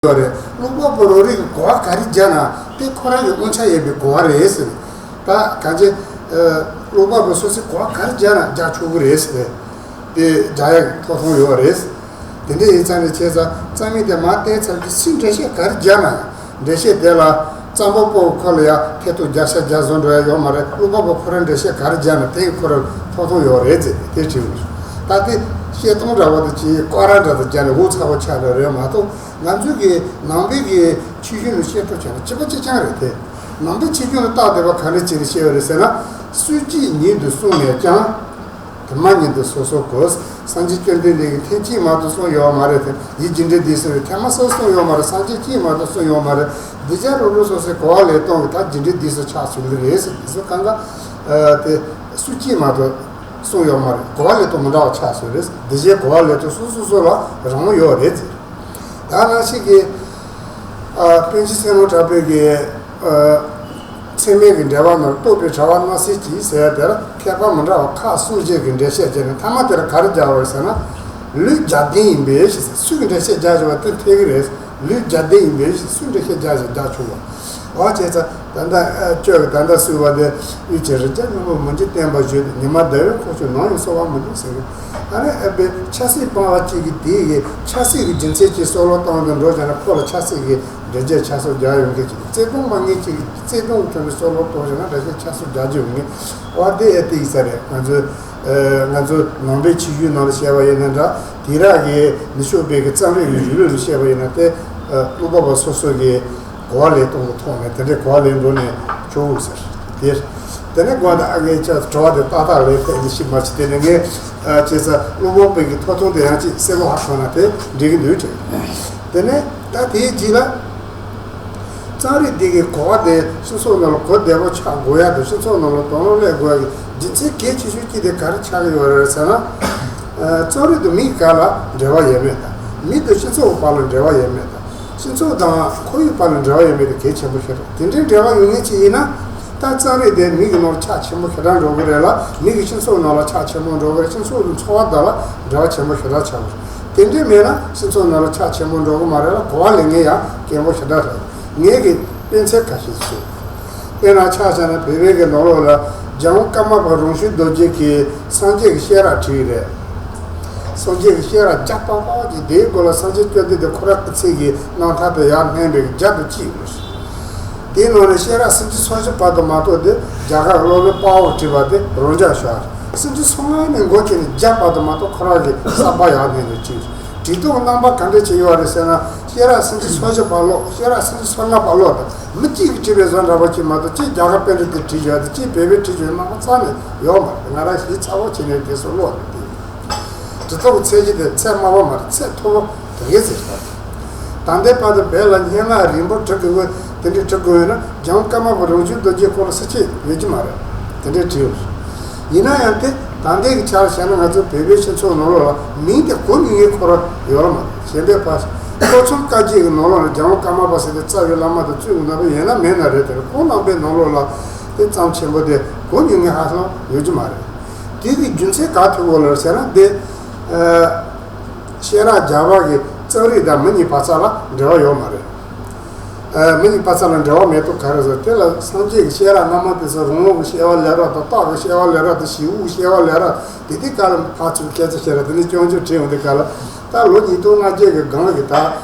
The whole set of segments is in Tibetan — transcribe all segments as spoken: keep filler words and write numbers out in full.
ཡོད་རེད། ཀློག་པ་པོ་རང་རིགས་ཀྱི་གོ་བ་ག་རེ་རྒྱག་ན་དེ་ཁོ་རང་གི་དབང་ཆ་ཡོད་པའི་གོ་བ་རེད་ཟེར། ད་གང་ཅི། ཀློག་པ་པོ་སོ་སོའི་གོ་བ་ག་རེ་རྒྱག་ན་རྒྱག་ཆོག་གི་རེད་ཟེར། དེ་རྒྱག་ཡག་གི་ཐོབ་ཐང་ཡོད་རེད། དེ་འདྲ་ཡིན་ཙང་ནས་བྱས་ཙང་རྩ་མེད་དེ་མར་བསྟན་ཚར་གྱི་སུས་འགྲེལ་བཤད་ག་རེ་རྒྱག་ན་ཡང་འགྲེལ་བཤད་དེ་ལ་རྩོམ་པ་པོ་ཁོ་ལ་ཡང་ཐད་གཏོགས་རྒྱག་ས་རྒྱག་བཟོ་འགྲོ་ཡ་ཡོད་མ་རེད། ཀློག་པ་པོ་ཁོ་རང་འགྲེལ་བཤད་ག་རེ་རྒྱག་ན་དེ་ཁོ་རང་ཐོབ་ཐང་ཡོད་རེད་ཟེར་དེ་དྲིས་པ་རེད། ད་དེ་བཤད་སྟངས་འདྲ་བོ་དང་ཅིག་སྐོར་ར་འདྲ་དང་རྒྱག་ནས་འུ་ཚ་བོ་ཆགས་འགྲོ་རེད་མ་གཏོགས། ང་ཚོའི་གི་ནང་པའི་གི་ཆོས་གཞུང་ལ་བཤད་ཐུབ་བྱས་ན་གཅིག་པ་གཅིག་རྐྱང་རེད་དེ། ནང་པའི་ཆོས་གཞུང་ལ་བརྟག་བསྡད་པ་ག་འདྲ་བྱས་ནས་བཤད་པ་རེད་ཟེར་ན། སུ་གཅིག་ཉིད་དུ་གསུངས་ནས་ཀྱང་། དེ་མ་ཉིད་དུ་སོ་སོ་གོ། སངས་རྒྱས་བཅོམ་ལྡན་འདས་ཀྱིས་ཐེངས་གཅིག་མ་གཏོགས་གསུངས་ཡོད་མ་རེད་དེ། ཡིད་ཀྱི་འབྲས་དེ་སུ་རེད། ཐེངས་མ་གསུམ་གསུངས་ཡོད་མ་རེད། སངས་རྒྱས་གཅིག་མ་གཏོགས་གསུངས་ཡོད་མ་རེད། འདི་ཅག་རོ་རོ་སོ་སོའི་གོ་བ་ལེན་སྟངས་ཀྱི་ད་རྒྱུ་འབྲས་འདི་སུ་ཆགས་སོང་གི་རེད་ཟེར། འདི་སུ་གང་ག་དེ་སུ་གཅིག་མ་གཏོགས་གསུངས་ཡོད་མ་རེད། གོ་བ་ལེན་སྟངས་མི་འདྲ་བ་ཆགས་སོང་རེད། འདི་ཅག་གོ་བ་ལེན་སྟངས་སོ་སོ་སོ་ལ་རང་དབང་ཡོད་རེད་ཟེར། ད་ནང་བཞིན་གྱི། ཨ། པཎ་ཆེན་ཚེ་རིང་གྲགས་པས་ཀྱི། ཨ། ཚད་མའི་གི་འགྲེལ་པ་ནང་རྟོགས་པའི་བྱ་བ་སྣང་སྲིད་ཀྱི་ཟེར་ཡ་དེ་ལ་མཁས་པ་མི་འདྲ་བ་ཁག་གསུམ་ཞིག་གི་འགྲེལ་བཤད་བྱས་ནས་མཐའ་མ་དེ་ལ་ག་རེ་སྦྱར་བ་རེད་ཟེར་ན། ལུས་རྒྱབ་རྟེན་ཡིན་པས་ཞེས་ཟེར། སུས་ཀྱི་འགྲེལ་བཤད་རྒྱག་བཞིན་པ་དེ་འཐད་ཀྱི་རེད། ལུས་རྒྱབ་རྟེན་ཡིན་པས་ཞེས་སུས་འགྲེལ་བཤད་རྒྱག་བཞིན་རྒྱག་ཆོག་པ། འོ་བྱས་ཙང་ད་ལྟ་ཨ་ཁྱོད་ཀྱི་ད་ལྟ་གསུངས་པ་དེ། དབུས་ཀྱི་རི་རྒྱལ་རྣོན་པོ་མི་འཇིགས་བརྟན་པར་བཞུགས་ཏེ། ཉི་མ་ཟླ་བའི་ཁོག་ཆུ་ནམ་ཡང་གསོ་བ་མི་འདུག་ཟེར་གི། ཨ་ནི་ཨ་པའི་ཆབ་སྲིད་སྤང་བ་གཅིག་གིས་དེའི་གི་ཆབ་སྲིད་ཀྱི་རྒྱུ་མཚན་གྱིས་སྲོག་བློ་བཏང་དུ་འགྲོ་བྱས་ན་ཁོ་ལ་ཆབ་སྲིད་ཀྱི་འདྲ་རྒྱས་ཆགས་སོགས་རྒྱག་ཡོང་མཁན་ཅིག་བརྩེ་དུང་མ་ངེས་ཅིག་བརྩེ་དུང་གི་ཐོག་ནས་སྲོག་བློ་གཏོང་བྱས་ན་འདྲ་རྒྱས་ཆགས་སོགས་རྒྱག་རྒྱུ་ཡོང་ངེས། འོ་དེ་ཨེ་དེ་ཡིན་ས་རེད། ང་ཚོའི་ཨ་ང་ཚོ་ནང་པའི་ཆོས་བརྒྱུད་ནང་ལ་བཤད་པ་ཡིན་ན་འདྲ། དེང་རབས་ཀྱི་ནུབ་ཕྱོགས་པའི་གི་རྩོམ་རིག་གི་གཞུང་ལུགས་ལ་བཤད་པ་ཡིན་ན་དེ། ཨ། ཀློག་པ་པོ་སོ་སོ་གི་གོ་བ་ལེན་སྟངས་ཀྱི་ཐོག་ནས་དེ་འདྲའི་གོ་བ་ལེན་འགྲོ་ནས་ཆོག་ཟེར་དེ། དེ་ནས་དགོངས་དག་ཨ། ངས་ཅག་དྲི་བ་དེ་ཏག་ཏག་ལས་ཐད་ནས་ཤི་མ་ཤི་དེ་ནས་ངས་ཨ་བྱས་ཙང་ཀློག་པ་པོའི་གི་ཐོབ་ཐང་དེ་ཡང་ཅིག་གསལ་པོ་ཧ་གོ་ན་དེ་འགྲིག་གི་འདུག་དྲན། དེ་ནས་ད་དེའི་རྗེས་ལ། རྩོམ་རིག་འདི་གི་གོ་བ་དེ་སྤྱི་ཚོགས་ནང་ལ་གོ་བདེ་པོ་ཆགས་དགོས་ཡ་དང་། སྤྱི་ཚོགས་ནང་ལ་དོ་སྣང་སླེབས་དགོས་ཡ་གི་རྒྱུ་མཚན་གལ་ཆེ་ཤོས་གཅིག་དེ་ག་རེ་ཆགས་ཀྱི་ཡོད་རེད་ཟེར་ན། ཨ། རྩོམ་རིག་དང་མི་གི་བར་ལ་འབྲེལ་བ་ཡོད་མེད་དང་། མི་དང་སྤྱི་ཚོགས་ཀྱི་བར་ལ་འབྲེལ་བ་ཡོད་མེད་དང་། སྤྱི་ཚོགས་དང་ཁོར་ཡུག་བར་ལ་འབྲེལ་བ་ཡོད་མེད་དེ་གལ་ཆེན་པོ་ཞིག་རེད། དེ་འདྲའི་འབྲེལ་བ་ཡོད་མཁན་ཅིག་ཡིན་ན། ད་རྩོམ་རིག་དེ་མི་གི་ནང་ལ་ཆ་ཆེན་པོ་ཞེ་དྲག་འགྲོ་གི་རེད་ལ། མི་གི་སྤྱི་ཚོགས་ནང་ལ་ཆ་ཆེན་པོ་འགྲོ་གི་རེད། སྤྱི་ཚོགས་དང་འཚོ་བ་དག་ལ་འབྲེལ་བ་ཆེན་པོ་ཞེ་དྲག་ཆགས་གི་རེད། དེ་འདྲའི་མེད་ན་སྤྱི་ཚོགས་ནང་ལ་ཆ་ཆེན་པོ་འགྲོ་གི་མ་རེད་ལ། གོ་བ་ལེན་མཁན་ཡང་དཀོན་པོ་ཞེ་དྲག་རེད། ངས་ཀྱི་དཔེ་མཚོན་ཁ་ཤས་ཤིག་དཔེར་ན་ཆ་བཞག་ན་བོད་པའི་གི་ནང་ལོགས་ལ་རྒྱལ་དབང་ཀརྨ་པ་རང་བྱུང་རྡོ་རྗེ་གིས་སངས་རྒྱས་ཀྱི་བཤད་གྲྭ་བྲིས་རེད། སངས་རྒྱས་ཀྱི་བཤད་གྲྭ་རྒྱ་པག་པག་ཅིག་དེའི་སྐོར་ལ་སངས་རྒྱས་བཅོམ་ལྡན་འདས་ཁོ་རང་སྐུ་ཚེ་གི་རྣམ་ཐར་དེ་ཡར་བསྣན་པའི་རྒྱ་དུ་གཅིག་ཡོད། དེའི་ནང་ནས་བཤད་གྲྭ་སུམ་ཅུ་སོ་བཞི་བར་དུ་མ་གཏོགས་དེ་རྒྱ་གར་སློབ་དཔོན་དཔའ་བོས་བྲིས་པ་དེ་རང་འཇགས་བཞག་རེད། སུམ་ཅུ་སོ་ལྔ་ནས་འགོ་བྱས་ནས་བརྒྱ་བར་དུ་མ་གཏོགས་ཁོ་རང་གི་གསར་པ་ཡར་བསྣན་ནས་བྲིས། བྲིས་སྟངས་རྣམ་པ་ག་འདྲ་ཅིག་ཡོད་རེད་ཟེར་ན། བཤད་གྲྭ་སུམ་ཅུ་སོ་བཞི་བར་ཀློག་བཤད་གྲྭ་སུམ་ཅུ་སོ་ལྔ་བར་ཀློག་དང་། མི་གཅིག་གིས་བྲིས་པའི་བཟོ་འདྲ་པོ་ཅིག་མ་གཏོགས། གཅིག་རྒྱ་གར་པཎྜི་ཏས་བྲིས་བཞག་དང་། གཅིག་བོད་པས་བྲིས་བཞག་རྣམ་པ་རྩ་ནས་ཡོད་མ་རེད། ང་རང་ཞིབ་ཚགས་པོ་བྱས་ནས་དེ་ཚོ་ཀློག་ནས་བྲིས། བྲིས་ཐོག་གི་ཚད་གཞི་དེ་ཚད་དམའ་བ་མ་རེད། ཚད་མཐོ་བོ་དེ་གས་ཟེར་བ། ད་ལྟའི་བར་དུ་བོད་ལ་སྙན་ངག་རིང་པོ་འབྲི་དགོས། དེ་འདྲའི་འབྲི་དགོས་ཡོད་ན་རྒྱལ་དབང་ཀརྨ་པ་རང་བྱུང་རྡོ་རྗེ་སྐོར་ལ་ས་བཅད་ཡོད་ཀྱི་མ་རེད། དེ་འདྲའི་བྲིས་ཡོད། ཡིན་ན་ཡང་དེ་ད་ལྟའི་གི་ཆར་བཤད་ན་ང་ཚོ་བོད་པའི་སྤྱི་ཚོགས་ནང་ལོགས་ལ་མིང་དེ་གོ་མྱོང་མཁན་ཁོ་རང་ཡོད་ལ་མ་རེད། གཞན་པའི་ཕར་ལྷོ་མཚམས་བཀའ་བརྒྱུད་ཀྱི་ནང་ལོགས་ལ་རྒྱལ་དབང་ཀརྨ་པ་ཟེར་ཏེ་རྩ་བའི་བླ་མ་དང་བཙུན་གྱི་རྣམ་པ་ཡོད་ན་མེད་ན་རེད། དེ་ཁོང་རྣམ་པའི་ནང་ལོགས་ལ་དེ་ཙམ་ཆེན་པོ་དེ་གོ་མྱོང་མཁན་ཧ་ཅང་ཡོད་ཀྱི་མ་རེད། དེ་གི་རྒྱུ་མཚན་ག་ཐུག་གོ་ལ་ཟེར་ན། དེ་ཨ་བཤད་གྲྭ་རྒྱ་བོད་ཀྱི་རྩོམ་རིག་དང་མི་གཉིས་བར་ས་ལ་འབྲེལ་བ་ཡོད་མ་རེད། ཨ་མི་གཉིས་བར་ས་ལ་འབྲེལ་བ་མེད་དུས་ག་རེ་ཟེར། དེ་ལ་སངས་རྒྱས་ཀྱི་བཤད་གྲྭ་སྔ་མ་དེ་ཚོ་རོང་བོ་གི་བཤད་པ་ལས་རབ་དང་། སྟག་གི་བཤད་པ་ལས་རབ་དང་། བྱིའུ་གི་བཤད་པ་ལས་རབ། དེ་དུས་སྐབས་ལ་ཕར་ཚུར་སྐད་ཆ་བཤད་ར། དེ་ནས་སྐྱོན་བརྗོད་བྲིས་ཡོང་དུས་སྐབས་ལ། ད་ལོ་ཉིས་སྟོང་ལྔ་བརྒྱ་གི་སྒང་གི་ད་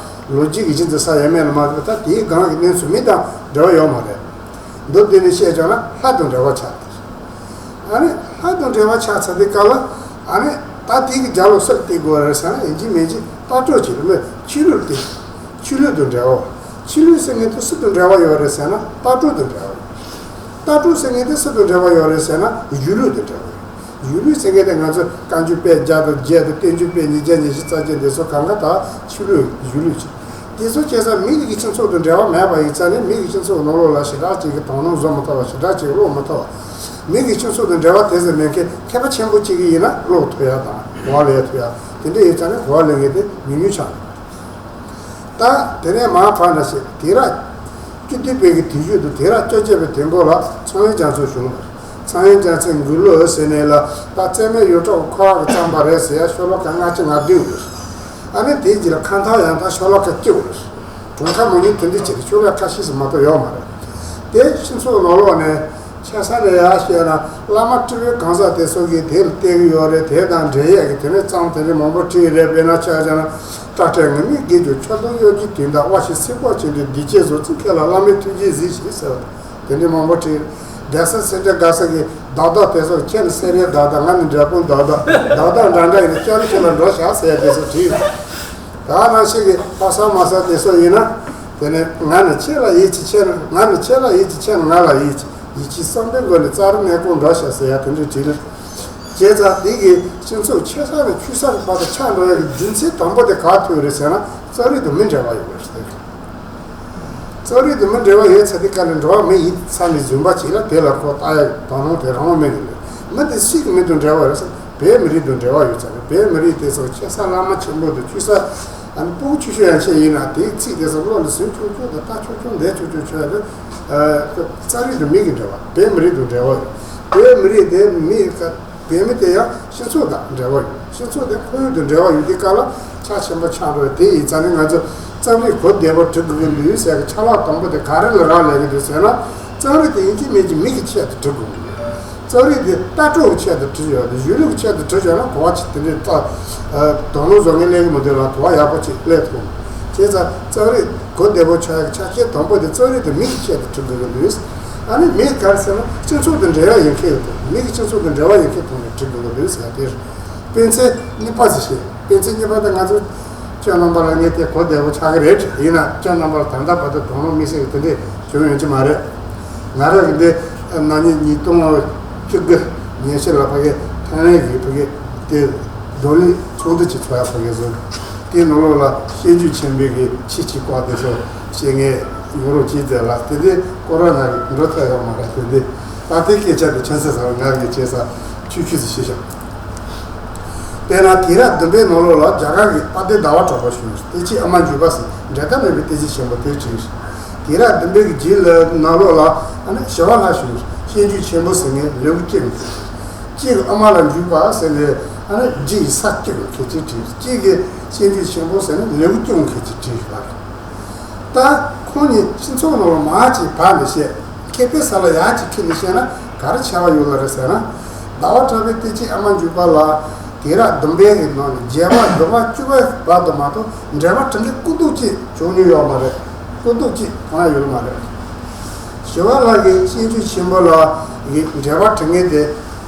ལོ་རྒྱུས་ཀྱི་གཞི་འཛིན་ས་ཡོད་མེད་ལ་མ་ལྟོས་པར། ད་དེའི་སྒང་གི་གནས་ཚུལ་མི་དང་འབྲེལ་བ་ཡོད་མ་རེད། མདོར་བསྡུས་ནས་བཤད་ཆོག་ན་ལྷ་དང་འབྲེལ་བ་ཆགས་ཏེ། ཨ་ནི་ལྷ་དང་འབྲེལ་བ་ཆགས་ཚར་དུས་སྐབས་ལ། ཨ་ནི་ད་དེ་གི་རྒྱབ་ལོགས་སུ་བལྟ་དགོས་རེད་ཟེར་ན། ཡིན་གཅིག་མིན་གཅིག་ལྟ་གྲུབ་ཅིག་རེད་མོད། ཆོས་ལུགས་དེ། ཆོས་ལུགས་དང་འབྲེལ་བ། ཆོས་ལུགས་ཟེར་མཁན་དེ་སུ་དང་འབྲེལ་བ་ཡོད་རེད་ཟེར་ན། ལྟ་གྲུབ་དང་འབྲེལ་བ་ཡོད། ལྟ་གྲུབ་ཟེར་མཁན་དེ་སུ་དང་འབྲེལ་བ་ཡོད་རེད་ཟེར་ན། གཞུང་ལུགས་དང་འབྲེལ་བ་ཡོད། གཞུང་ལུགས་ཟེར་མཁན་དེ་ང་ཚོ་བཀའ་འགྱུར་དཔེ་བརྒྱ་དང་བརྒྱད་དང་བསྟན་འགྱུར་དཔེ་ཉིས་བརྒྱ་ཉི་ཤུ་རྩ་བརྒྱད་འདི་ཚོ་གང་ག་ད་ཆོས་ལུགས་གཞུང་ལུགས་ཅིག་དེ་ཚོ་བྱས་ཙང་མི་གི་སྤྱི་ཚོགས་དང་འབྲེལ་བ་མེད་པ་ཡིན་ཙང་ནས། མི་གི་སྤྱི་ཚོགས་ནང་ལོགས་ལ་ཞེ་དྲག་ཅིག་གི་དོ་སྣང་བཟོ་མི་ཐུབ་པ། ཞེ་དྲག་ཅིག་ཀློག་མི་ཐུབ་པ། མི་གི་སྤྱི་ཚོགས་དང་འབྲེལ་བ་དེ་ཚོ་མེད་མཁན་མཁས་པ་ཆེན་པོ་ཅིག་གི་ཡིན་ན་ཀློག་ཐུབ་ཡ་དང་གོ་བ་ལེན་ཐུབ་ཡ། དེ་འདྲ་ཡིན་ཙང་ནས་གོ་བ་ལེན་མཁན་དེ་ཉུང་ཉུང་ཆགས་འདུག་ད་དེ་ནས་མར་ཕར་འདྲ་ཞིག་དུས་རབས་བཅུ་བདུན་པའི་གི་དུས་མཇུག་ཏུ་དུས་རབས་བཅོ་བརྒྱད་པའི་དུས་འགོ་ལ་ཚངས་དབྱངས་རྒྱ་མཚོའི་གཞུང་ལ། ཚངས་དབྱངས་རྒྱ་མཚོའི་འགུག་ལུགས་ཟེར་ནས་ལ། ད་རྩེ་མོའི་ཡོངས་གྲགས་ཁོ་རང་གིས་བརྩམས་པ་རེད་ཟེར་ཡ་ཤོ་ལོ་ཀ་ལྔ་བཅུ་ང་བདུན་ཡོད་རེད། ཨ་ནི་དེའི་རྗེས་ལ་ཁ་འཐོར་ཡང་དག་ཤོ་ལོ་ཀ་བཅུ་ཡོད་རེད། གྲངས་ཀ་མང་ཉུང་དེ་འདྲ་བྱེད་དུ་ཆོ་ག་ཁ་ཤས་སུ་མ་གཏོགས་ཡོད་མ་རེད། དེ་སྤྱི་ཚོགས་ནང་ལོགས་ནས་ཆེ་ས་ནས་ཡར་བཤད་ན་བླ་མ་སྤྲུལ་པའི་གང་ཟག་དེ་ཚོ་གིས་དེ་ལ་བལྟས་ཀྱི་ཡོད་རེད། དེ་དང་འབྲེལ་ཡས་ཀྱི་དེ་ནས་གཙང་དེ་འདྲ་མང་པོ་བྲིས་རེད། དཔེར་ན་ཆ་བཞག་ན་སྐྲ་བྲེགས་ངན་མི་དགེ་སྦྱོར། ཆོས་དང་གཡོ་སྒྱུ་དོན་དག་དབའ་ཞིག་སྲིད་པོ་ཆེན་པོའི་སྡིག་ཅན་བཟོ་ཚུལ་མཁས་ལ་བླ་མའི་ཐུགས་རྗེས་གཟིགས་ཤིག་ཟེར་བ་དེ་འདྲ་མང་པོ་བྲིས། རྒྱལ་སྲས་སེང་གེ་དགའ་ས་གི་བདག་བདག་དེ་ཚོ་ཁྱེད་ནི་སེར་བའི་བདག་བདག་ང་ནི་འབྲས་སྤུངས་བདག་བདག་བདག་བདག་འདྲ་འདྲ་ཡིན་ན་ཅོ་རི་ཁྱེད་ལ་འགྲོ་བཞག་ཟེར་ཡ་དེ་ཚོ་བྲིས་ཡོད། ད་ནང་བཞིན་གྱི་ཕ་ས་མ་ས་དེ་ཚོ་ཡིན་ན། དེ་ནས་ང་ནི་ཁྱེད་ལ་ཡིད་ཆེས་ཁྱེད་ནི་ང་ནི་ཁྱེད་ལ་ཡིད་ཆེས་ཁྱེད་ནི་ང་ལ་ཡིད་ཆེས། ཡིད་ཆེས་བསམ་པའི་སྒོ་ནས་རྩ་རུ་གནས་སྐོང་འགྲོ་ཤག་ཟེར་ཡ་དེ་འདྲའི་བྲིས་ལ། བྱས་ཙང་དེ་གི་སྤྱི་ཚོགས་ཆེ་ས་ནས་ཆུང་ས་གི་བར་དུ་ཆགས་འགྲོ་ཡ་གི་རྒྱུ་མཚན་དང་པོ་དེ་ག་ཐུག་རེད་ཟེར་ན། རྩོམ་རིག་དང་མི་འབྲེལ་བ་ཡོད་པ་རེད། རྩོམ་རིག་དང་མི་འབྲེལ་བ་ཡོད་ཚེ་དེ་ག་ནས་འགྲོ་བ་མི་ཡིན་ས་ནས་བཟུང་བ་ཅིག་ལ་དེ་ལ་ཁོ་ལྟ་ཡ་དོ་སྣང་དེ་རང་དབང་མེད་ནས་མི་དེ་སུ་གི་མི་དང་འབྲེལ་བ་རེད་ཟེར། བོད་མི་རིགས་དང་འབྲེལ་བ་ཡོད་ཚར་རེད། བོད་མི་རིགས་དེ་ཚོ་ཆེ་ས་བླ་མ་ཆེན་པོ་དང་ཆུང་ས་ཨ་ནི་སྤུ་གུ་ཆུང་ཆུང་ཡན་ཆད་ཡིན་ན་དེའི་ཚིག་དེ་ཚོ་བློ་ལ་ཟིན་ཆུང་ཆུང་དང་ལྟ་ཆུང་ཆུང་འདས་ཆུང་ཆུང་ཆོད་ཡ་དེ། རྩོམ་རིག་དང་མི་གི་འབྲེལ་བ། བོད་མི་རིགས་དང་འབྲེལ་བ་ཡོད། བོད་མི་རིགས་དེ་མི་ག་བོད་མི་དེ་ཡང་སྤྱི་ཚོགས་དང་འབྲེལ་བ་ཡོད། སྤྱི་ཚོགས་དེ་ཁོར་ཡུག་དང་འབྲེལ་བ་ཡོད་དུས་སྐབས་ལ་ཁྱབ་ཆེན་པོ་ཆགས་འགྲོ་བ་དེ་ཡིན་ཙང་ནི། ང་ཚོ་རྩོམ་རིག་གོ་བདེ་པོ་འབྲི་དགོས་ཀྱི་འདུག་ཟེར་གི་ཆ་ལག་དང་པོ་དེ་ག་རེ་ལ་རག་ལས་ཀྱི་འདུག་ཟེར་ན། རྩོམ་རིག་དེ་ཡིན་གཅིག་མིན་གཅིག་མི་གི་ཆེད་དུ་འབྲི་དགོས་ཀྱི་འདུག་རྩོམ་རིག་དེ་ལྟ་གྲུབ་ཀྱི་ཆེད་དུ་བྲིས་ཡོད་དེ། གཞུང་ལུགས་ཀྱི་ཆེད་དུ་བྲིས་ཡོད་ན་གོ་བ་ཅིག་དེ་འདྲའི་ལྟ་དོ་སྣང་བཟོ་མཁན་སླེབས་ཀྱི་མི་འདུག་ལ། གོ་བ་ཡག་པོ་ཅིག་སླེབས་ཐུབ། བྱས་ཙང་རྩོམ་རིག་གོ་བདེ་པོ་ཆགས་ཡག་ཆ་རྐྱེན་དང་པོ་དེ་རྩོམ་རིག་དེ་མི་གི་ཆེད་དུ་བྲི་དགོས་ཀྱི་འདུག་ཨ་ནི་མི་ག་རེ་ཟེར་ན་སྤྱི་ཚོགས་དང་འབྲེལ་བ་ཡོད་མཁན་ཡོད་དེ། མི་གི་སྤྱི་ཚོགས་དང་འབྲེལ་བ་ཡོད་མཁན་ཐོག་ནས་བྲི་དགོས་ཀྱི་འདུག་ཟེར་ཡ་དེ་རེད། དཔེ་མཚོན་གཉིས་པ་ཞིག་བཤད། དཔེ་མཚོན་གཉིས་པ་དེ་ང་ཚོ་ཁྱེད་རྣམ་པ་ལ་ངས་དེ་གོ་བདེ་པོ་ཆགས་ཀྱི་རེད། ཡིན་ན་ཁྱེད་རྣམ་པ་ལ་ད་ལྟ་བར་དུ་དོ་སྣང་མི་སེམས་ཀྱི་དེ་འདྲས་བྱུང་ཡོང་གི་མ་རེད། ང་རང་གི་འདི་ནག་ཉིན་ཉིས་སྟོང་བཅུ་དགུ་ཉིན་ཤས་ལ་ཕ་གི་ཐའེ་ཝན་གྱི་ཕ་གི་དེ་བགྲོ་གླེང་ཚོགས་འདུ་ཅིག་ཚོགས་ཡ་ཕ་གི་བཟོས། དེའི་ནང་ལོགས་ལ་སྤྱོད་འཇུག་ཆེན་པོའི་གི་ཆོས་ཀྱི་སྐོར་དེ་ཚོ་བཤད་མཁན་ཡོང་རོགས་བྱེད་ཟེར་ལ། དེ་འདི་ཀོ་རོ་ན་གི་འགྲོ་ཐུབ་ཡོད་མ་རེད། དེ་འདི་ད་ལྟའི་སྐད་ཆ་དེ་ཆ་ཚང་ས་ང་གི་བྱས་ས་ཆུ་ཆུ་ཟིག་བཤད་བཞག་དཔེར་ན་དུས་རབས་བདུན་པའི་ནང་ལོགས་ལ་རྒྱ་གར་གྱི་དཔལ་ལྡན་ཟླ་བ་གྲགས་པ་བྱུང་། བསྟན་བཅོས་ཨ་མ་འཇུ་པ་ཟེར་འགྲན་ཟླ་མེད་པའི་བསྟན་བཅོས་ཆེན་པོ་དེ་བྲིས། དུས་རབས་བདུན་པའི་གི་རྗེས་ལ་ནང་ལོགས་ལ་ཨ་ནི་ཞི་བ་ལྷ་བྱུང་། སྤྱོད་འཇུག་ཆེན་པོ་ཟེར་ནས་ལེའུ་གཅིག་བྲིས། གཅིག་གི་ཨ་མ་ལ་འཇུ་པ་ཟེར་ནས་ཨ་ནི་རྗེ་ཡི་ས་བཅུ་གི་ཁྱད་ཆོས་བྲིས། གཅིག་གི་སྤྱོད་འཇུག་ཆེན་པོ་ཟེར་ནས་ལེའུ་བཅུ་གི་ཁྱད་ཆོས་བྲིས་པ་རེད། ད་ཁོང་གཉིས་སྤྱི་ཚོགས་ནང་ལ་མང་ཅིག་བབས་ནས་བཤད། མཁས་པའི་ས་ལ་ཡར་ཅིག་ཁྱེར་ནས་བཤད་ན་ག་རེ་ཆེ་བ་ཡོད་ལ་རེད་ཟེར་ན། ཟླ་བ་གྲགས་པའི་བསྟན་བཅོས་ཨ་མ་འཇུ་པ་ལ་དུས་རབས་བདུན་པའི་གི་ནང་ནས་བརྒྱད་པ་བདུན་པ་བཅུ་པའི་བར་དུ་མ་གཏོགས་འགྲེལ་པ་འབྲི་མཁན་ཀུན་རྟོག་ཅིག་བྱུང་མྱོང་ཡོད་མ་རེད། ཀུན་རྟོག་ཅིག་མཐོང་ཡ་ཡོད་མ་རེད། ཞི་བ་ལྷ་གི་སྤྱོད་འཇུག་ཆེན་པོ་ལ་གི་འགྲེལ་པ་འབྲི་མཁན་དེ་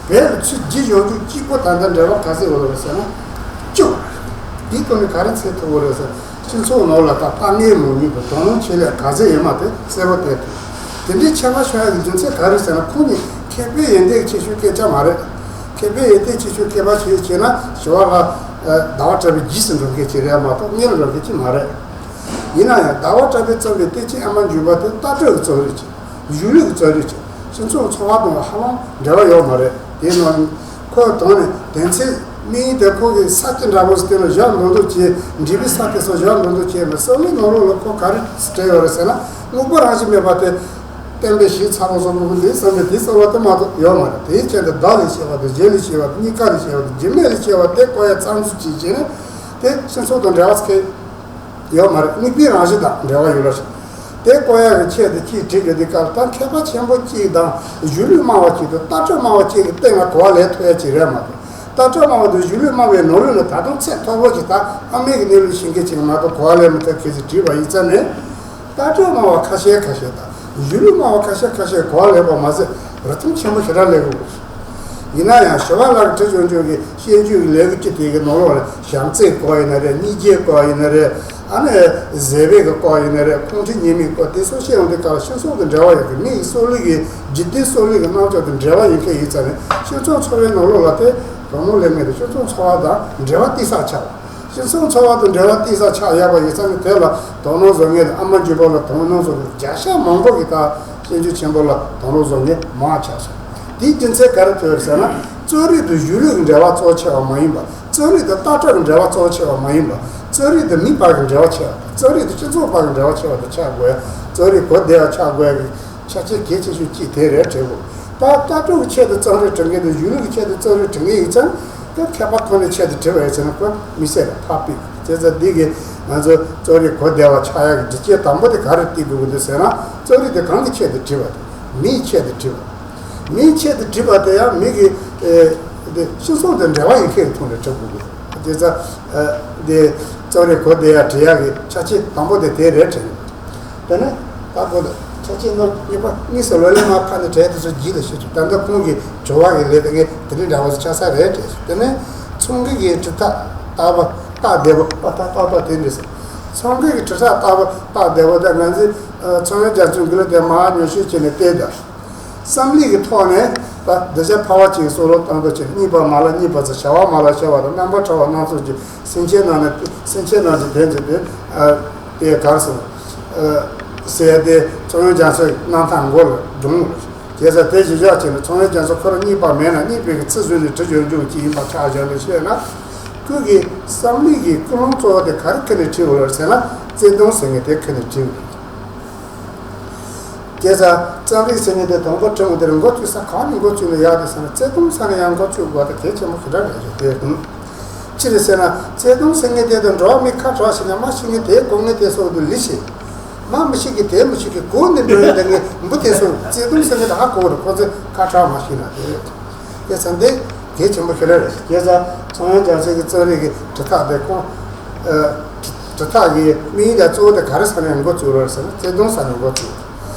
བོད་ལ་ཚུར་བསྒྱུར་ཡོང་རྒྱུ་གཅིག་པོ་ད་ལྟ་འགྲེལ་པ་ག་ཚོད་ཡོད་རེད་ཟེར་ན་བཅུ། འདིའི་ཐོག་ནས་ག་རེ་འཚོལ་ཐུབ་ཀྱི་རེད་ཟེར། སྤྱི་ཚོགས་ནང་ལ་ད་ལྟ་ངན་མང་ཉུང་དང་དོ་སྣང་ཆེ་ལས་ག་ཚོད་ཡོད་མ་དེ་གསལ་པོ་བསྟན་ཐུབ། དེ་འདྲའི་ཁྱད་པར་ཕྱིན་ཡག་གི་རྒྱུ་མཚན་ག་རེ་ཟེར་ན། ཁོང་གཉིས་མཁས་པའི་ཡོན་ཏན་ཆེ་ཤོས་སྐད་ཆ་མ་རེད། མཁས་པའི་ཡོན་ཏན་ཆེ་ཤོས་མཁས་པ་ཞིག་བྱས་ན་ཞི་བ་ལྷ་ཟླ་བ་གྲགས་པའི་རྗེས་སུ་འགྲོ་མཁན་ཅིག་རེད་མ་གཏོགས་སྔོན་ལ་འགྲོ་མཁན་ཅིག་མ་རེད། ཡིན་ན་ཡང་ཟླ་བ་གྲགས་པས་བརྩམས་པའི་བསྟན་བཅོས་ཨ་མ་འཇུ་པ་དེ་ལྟ་གྲུབ་ཀྱི་རྩོམ་རིག་ཅིག་གཞུང་ལུགས་ཀྱི་རྩོམ་རིག་ཅིག་སྤྱི་ཚོགས་འཚོ་བ་དང་ཧ་ལམ་འབྲེལ་བ་ཡོད་མ་རེད། དེའི་ནང་ཁོ་དོན་ནི་དོན་ཚན་དམིགས་ཡུལ་དེ་ཁོ་གི་ས་སྐྱ་འདྲ་པོ་ཞིག་དེ་ལ་བཞག་འདོན་འདོན་བྱས། འབྲས་བུའི་ས་དེ་ཚོ་བཞག་འདོན་འདོན་བྱས་ནས་བསམ་བློའི་ནང་ལོགས་ལ་ཁོ་ག་རེ་སྤྲད་ཡོད་རེད་ཟེར་ན། དངོས་པོ་རང་བཞིན་མེད་པ་དེ་བསྟན་པའི་གཞི་ཚ་པོ་བཟོ་དགོས་ཀྱི་འདུག་བསམ་པའི་དེ་བསམ་བློ་དེ་མ་གཏོགས་ཡོད་མ་རེད། དེའི་ཆེད་དུ་བདག་ལས་སྐྱེ་བ་དང་གཞན་ལས་སྐྱེ་བ་དང་གཉིས་ཀ་ལས་སྐྱེ་བ་དང་གཞི་མེད་ལས་སྐྱེ་བ་དེ་བཀོད་ཡ་ཙམ་ཞིག་བྱས་བྱས་ནས་དེ་སྤྱི་ཚོགས་དང་འབྲེལ་བ་ཚོད་ཡོད་མ་རེད། དམིགས་པའི་རང་བཞིན་དང་འབྲེལ་བ་ཡོད་རེད། དེ་བཀོད་ཡག་གི་ཆེད་དུ་ཅིག་བྲིས་དགོས་དུས་སྐབས་ད་མཁས་པ་ཆེན་པོ་གཅིག་དང་གཞུང་ལུགས་སྨྲ་བ་གཅིག་དང་ལྟ་གྲུབ་སྨྲ་བ་གཅིག་གི་སྟེང་ལ་གོ་བ་ལེན་ཐུབ་ཡ་ཅིག་རེད་མ་གཏོགས། ལྟ་གྲུབ་སྨྲ་བ་དང་གཞུང་ལུགས་སྨྲ་བའི་ནང་ལོགས་ནས་ད་དུང་ཚད་མཐོ་པོ་ཅིག་ད་ཨ་མའི་གི་གནས་ལུགས་ཤེས་མཁན་ཅིག་མ་གཏོགས་གོ་བ་ལེན་མི་ཐུབ་མཁན་ཅིག་བྲིས་པ་ཡིན་ཙང་ནས། ལྟ་གྲུབ་སྨྲ་བ་ཁ་ཤས་ཁ་ཤས་དང་གཞུང་ལུགས་སྨྲ་བ་ཁ་ཤས་ཁ་ཤས་གོ་བ་ལེན་པ་མ་ཟད་རིན་ཐང་ཆེན་པོ་ཞེ་དྲག་ལེན་དགོས། ཡིན་ན་ཡང་ཞི་བ་ལྷ་གིས་བྲིས་ཆོག་ཆོག་གི་སྤྱོད་འཇུག་གི་ལེའུ་གཅིག་དེ་གི་ནང་ལོགས་ལ་བྱམས་བརྩེའི་སྐོར་ཡིན་ན་རེད། སྙིང་རྗེའི་སྐོར་ཡིན་ན་རེད། ཨ་ནི་བཟོད་པའི་གི་སྐོར་ཡིན་ན་རེད། ཁོང་ཁྲོ་ཉེས་དམིགས་སྐོར་དེ་ཚོ་བཤད་ཡོང་དུས་སྐབས་ལ་སྤྱི་ཚོགས་དང་འབྲེལ་བ་ཡོད་པའི་མི་ཡི་སྲོག་ལུས་ཀྱི་འཇིག་རྟེན་སྲོག་ལུས་ཀྱི་རྣམ་གཞག་དང་འབྲེལ་བ་ཡོད་མཁན་ཡིན་ཙང་ནས། སྤྱི་ཚོགས་འཚོ་བའི་ནང་ལོགས་ལ་དེ་དོ་སྣང་ལེན་མཁན་དང་སྤྱི་ཚོགས་འཚོ་བ་དང་འབྲེལ་བ་གཏིང་ཟབ་ཆགས། སྤྱི་ཚོགས་འཚོ་བ་དང་འབྲེལ་བ་གཏིང་ཟབ་ཆགས་ཡོད་པ་ཡིན་ཙང་ནས། དེ་ལ་དོ་སྣང་བཟོ་མཁན་དང་ཨ་མ་འཇུ་པ་ལ་དོ་སྣང་བཟོ་མཁན་བརྒྱ་ཆ་མང་པོ་གིས་ད་སྤྱོད་འཇུག་ཆེན་པོ་ལ་དོ་སྣང་བཟོ་མཁན་མང་ཆགས་སོང་། དེའི་རྒྱུ་མཚན་ག་རེ་ཐོན་ཟེར་ན། རྩོམ་རིག་དང་གཞུང་ལུགས་ཀྱི་འབྲེལ་བ་གཙོ་ཆེ་བ་མ་ཡིན་པ། རྩོམ་རིག་དང་ལྟ་གྲུབ་ཀྱི་འབྲེལ་བ་གཙོ་ཆེ་བ་མ་ཡིན་པ། རྩོམ་རིག་དང་མི་བར་གྱི་འབྲེལ་བ་ཆེ་བ་དང་། རྩོམ་རིག་དང་སྤྱི་ཚོགས་བར་གྱི་འབྲེལ་བ་ཆེ་བ་དེ་ཆགས་དགོས། རྩོམ་རིག་གོ་བདེ་བ་ཆགས་དགོས་ཀྱི་ཆ་རྐྱེན་གལ་ཆེ་ཤོས་གཅིག་དེ་རེད་དྲན་དགོས། ད་ལྟ་གྲུབ་ཀྱི་ཆེད་དུ་རྩོམ་རིག་འབྲི་མཁན་དང་གཞུང་ལུགས་ཀྱི་ཆེད་དུ་རྩོམ་རིག་འབྲི་མཁན་ཡིན་ཙང་། ད་མཁས་པ་ཁོ་ནའི་ཆེད་དུ་བྲིས་པ་ཡིན་ཟེར་ན་ཁོ་མི་སྲིད་ལ་ཐག་པས། བྱས་ཙང་འདི་གི་ ང་ཚོ་རྩོམ་རིག་གོ་བདེ་བ་ཆགས་ཡག་གི་སྒྲིག་ཆས་དང་པོ་དེ་ག་རེ་བརྩི་དགོས་ཀྱི་འདུག་ཟེར་ན། རྩོམ་རིག་དེ་གང་གི་ཆེད་དུ་བྲིས་པ་དང་། མིའི་ཆེད་དུ་བྲིས་པ། མིའི་ཆེད་དུ་བྲིས་པ་དེ་ཡང་མི་གི་ཨེ་དེ་སྤྱི་ཚོགས་དང་འབྲེལ་བ་ཡོད་མཁན་གྱི་ཐོག་ནས་བྲི་དགོས་ཀྱི་འདུག་དེ་ཙང་ཨ་དེ་རྩོམ་རིག་གོ་བདེ་ཡག་བྲི་ཡག་གི་ཆ་རྐྱེན་དང་པོ་དེ་དེ་རེད་དྲན། དེ་ནས་ད་གོ་ད་ཆ་རྐྱེན་ནོར་གཉིས་པ་གཉིས་སུ་ལོ་ལས་མ་ཕ་ནི་གྲས་དེ་ཚོ་རྗེས་ལ་ཤེས་ཆོག་ད་ལྟ་ཁོང་གི་བྲི་བ་གི་ལས་དེ་ངས་དེ་འདྲའི་འདྲ་བ་ཚོ་ཆགས་ས་རེད་དྲན། དེ་ནས་ཚོང་གི་གི་གྲུབ་མཐའ་བརྟག་པ་བརྟག་བདེ་པོ་བརྟག་བརྟག་བརྟག་དེ་འདྲ་ཟེར། ཚོང་གི་གི་གྲུབ་མཐའ་བརྟག་པ་བརྟག་བདེ་པོ་དེ་ང་ཚོས་ཚོང་ཡོན་རྒྱ་མཚོའི་མགུལ་དེ་མར་ཉམས་ཞིབ་བྱས་ནས་བལྟས་ད། བསམ་བློའི་གི་ཐོག་ནས་ད་གདུལ་བྱ་ཕལ་བ་ཅིག་གསོ་རོགས་གཏོང་ཐབས་བྱས། གཉིས་པ་མ་ལ་གཉིས་པ་ཚོ། བྱ་བ་མ་ལ་བྱ་བ་དང་རྣམ་པར་བྲལ་བ་སྣ་ཚོགས་ཀྱི་སེམས་ཅན་རྣམས་ནི་སེམས་ཅན་རྣམས་ཀྱི་དོན་བྱེད་དེ་ཨ་དེ་གར་སོང་ཨ་ཟེར་ཏེ་ཚོང་ཡོན་རྒྱ་མཚོའི་རྣམ་ཐར་མགོ་ལ་སྒྲུང་། བྱས་ཙང་དེ་གཞི་བཞག་བྱས་ནས་ཚོང་ཡོན་རྒྱ་མཚོ་ཁོ་རང་གཉིས་པ་མེད་ན་གཉིས་པའི་གི་ཚིག་བཟོས་ནས་བྲི་ཡོང་རྒྱུ་ཅིག་ཡིན་པ་ཆ་བཞག་ནས་བཤད་ན། ཁོས་གི་བསམ་བློའི་གི་ཀུན་སློང་གཙོ་བོ་དེ་ག་རེ་ཁྱེར་ནས་བྲིས་ཡོད་རེད་ཟེར་ན། བརྩེ་དུང་ཟེར་མཁན་དེ་ཁྱེར་ནས་བྲིས་ཡོད་རེད། བྱས་ཙང་རྩོམ་རིག་ཟེར་མཁན་དེ་དང་པོ་བྲིས་མཁན་དེར་འགོ་བཙུགས་ས་གང་ནས་འགོ་བཙུགས་ན་ཡག་རེད་ཟེར་ན། བརྩེ་དུང་ས་ནས་ཡང་འགོ་བཙུགས་དགོས་པ་དེ་གལ་ཆེན་པོ་ཞེ་དྲག་རེད་ཅེས་དེ་དང་། ཅི་རེད་ཟེར་ན། བརྩེ་དུང་ཟེར་མཁན་དེ་དང་འགྲོ་བ་མི་ཁ་གྲག་ཞིག་ན། མ་ཤི་ངེ་དེ་གོ་ངེ་དེ་སོགས་དུ་ལི་ཞིག་མ་མི་ཤི་གི་དེ་མི་ཤི་གི་གོ་ནི་འགྲོ་ཡོད་དེ་ངས་འབུ་དེ་སོགས་བརྩེ་དུང་ཟེར་མཁན་དེ་ཧ་གོ་རེད། ཁོ་ཚོས་ཁ་གྲག་མ་ཤི་ན་དེ་རེད། དེ་ཚང་དེ་གལ་ཆེན་པོ་ཞིག་རེད། བྱས་ཙང་ཚོང་ཡོན་རྒྱ་མཚོ་གི་རྩོམ་རིག་གི་གྲུབ་མཐའ་དེ་ཁོང་ཨ་གྲུབ་མཐའ་གི་དམིགས་ཡུལ་དང་གཙོ་བོ་དེ་ག་རེ་ས་ནས་འགོ་བཙུགས་རེད་ཟེར་ན། བརྩེ་དུང་ས་ནས་འགོ་བཙུགས།